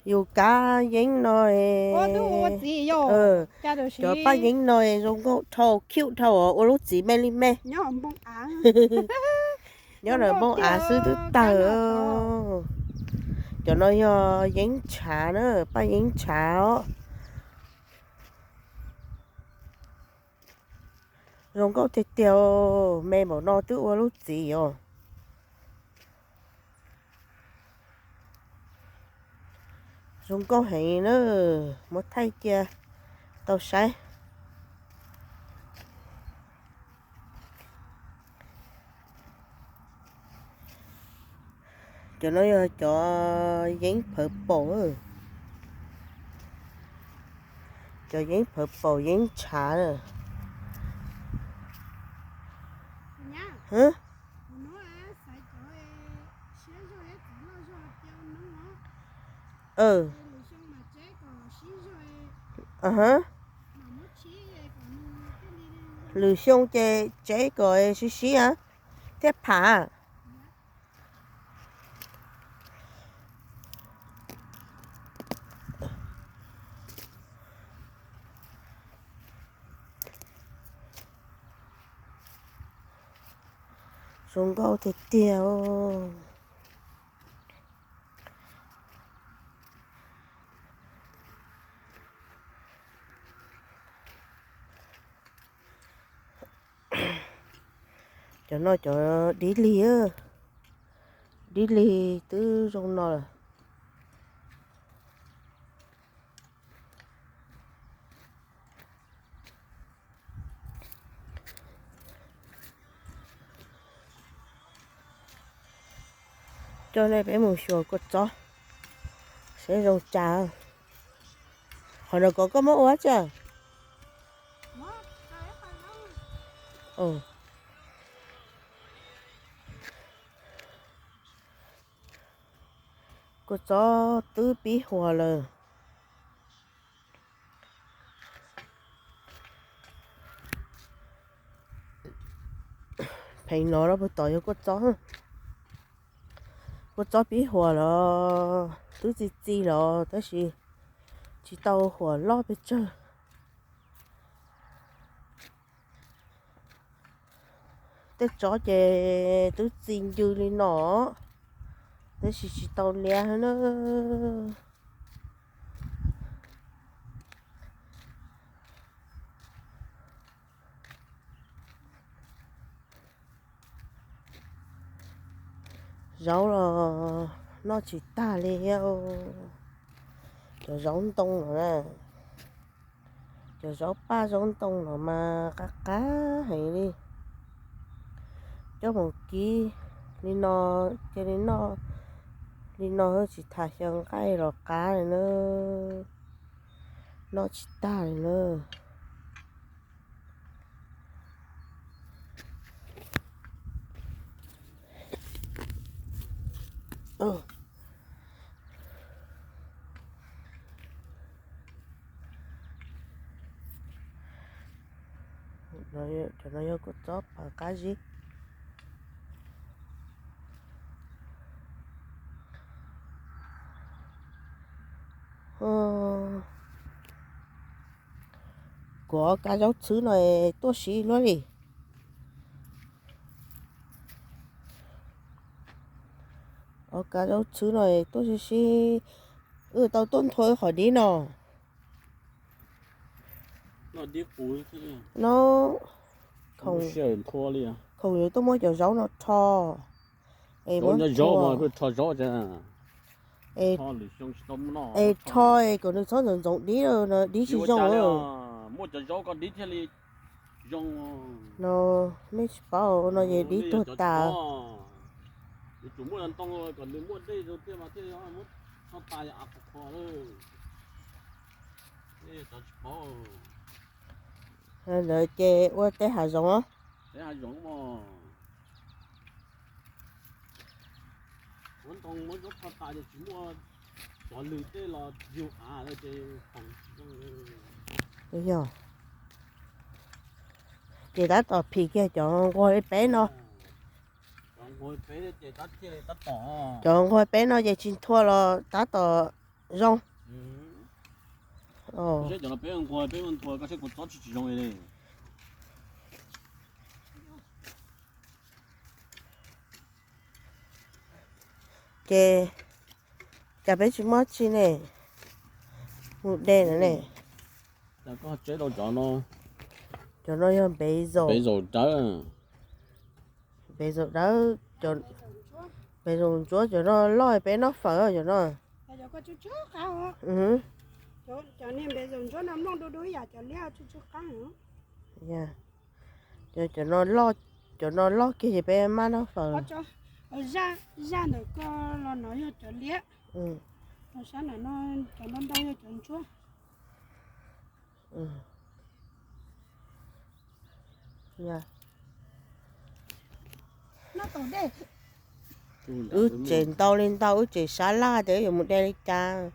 Yus kab yeeb no, cov paj yeeb no zoo nkauj dhau, cute dhau, ua lub txiv me li me. Nyob ntawm npoo av xwb twb tawg. Cov no yog yeeb tshav na, paj yeeb tshav os. Zoo nkauj tiag tiag, me npaum no twb ua lub txiv os. Zoo nkauj heev na, muab thaij cia tau saib. Cov no yog cov yeeb purple, cov yeeb purple, yeeb tshav. Lwm xyoo ces tseb kom sib sib thiaj pham. Zoo nkauj tiag tiag. Cov no cov dib lig, dib lig twb zoo no lawm. Coj nej peb mus xyuas kua txob seb zoo cas. Qhov no kov koj muab ua tsi? Kua txob twb pib huas lawm. Pheej no lawm puag tom yog kua txob. Kua txob pib huas los twb txi txi los tab sis tsis tau huas loj pes tsawg. Tej tsob ces twb txi ncw li no, tab sis tsis tau liab na. Zaub los noj tsis tag li thiab. Cov zaub ntoo no na, cov zaub paj zaub ntoo no mas qab qab heev li. Coj mus kib li no, cia li noj li no tsis tas xyaw nqaij los qab li na, noj tsis tag li na. Cov no yog kua txob paj qab zib. Kuv kab zaub txhwb no tuaj sib luaj li. Kab zaub txhwb no tuaj sib sib, wb tau tuaj nthua qhov dib no. No, khoom yuav tuaj muab cov zaub no rho. Es rho es kom nws txhob ntxoov ntxoov dib, dib tsis zoo. No, nej tsis paub no ces dib tuag tas. Ntawd ces ua teb hav zoov. Yog, ces tab tom phim kiag cov nquag li peb no. Cov nquag peb no ces tsis nthua los tab tom Zoo. Seb cov no peb nqua, peb nqua koj seb kuv txob tsis tsis zoo li. Ces cas peb tsis muab tsi ne? Mus de no ne. Koj tseb rau cov no. Cov no yog npev zaum, npev zaum dawb, npev zaum ntsuab, cov no loj peb noj fawm cov no. Cov no loj, cov no loj kiag ces peb maj noj fawm. Zaj ntawm ko los no yog cov liab, sab ntawm no cov ntau ntau yog cov ntsuab. Wb tsev ntau li ntau, wb tsev sab laj tias wb yuav mus de li cas.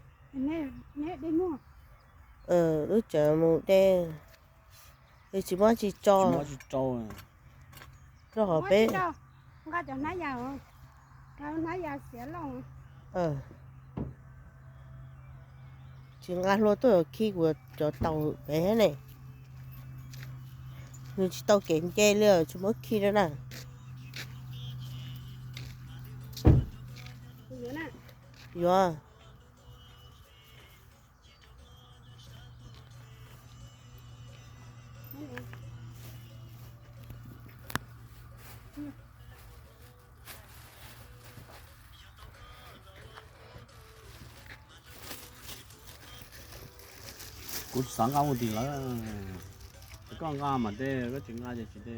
Wb tsev mus de, wb tsis muab tsis tso rau hauv peb. Tsis nqa hlua tuaj yuav khi kuv cov taum pem thiab ne. Nws tsis tau kev nce li, tsis muab khi rau na. Yuav. Kuv xav nqa mus tim lawv, koj nqa mas de, koj tsis nqa ces tsis de.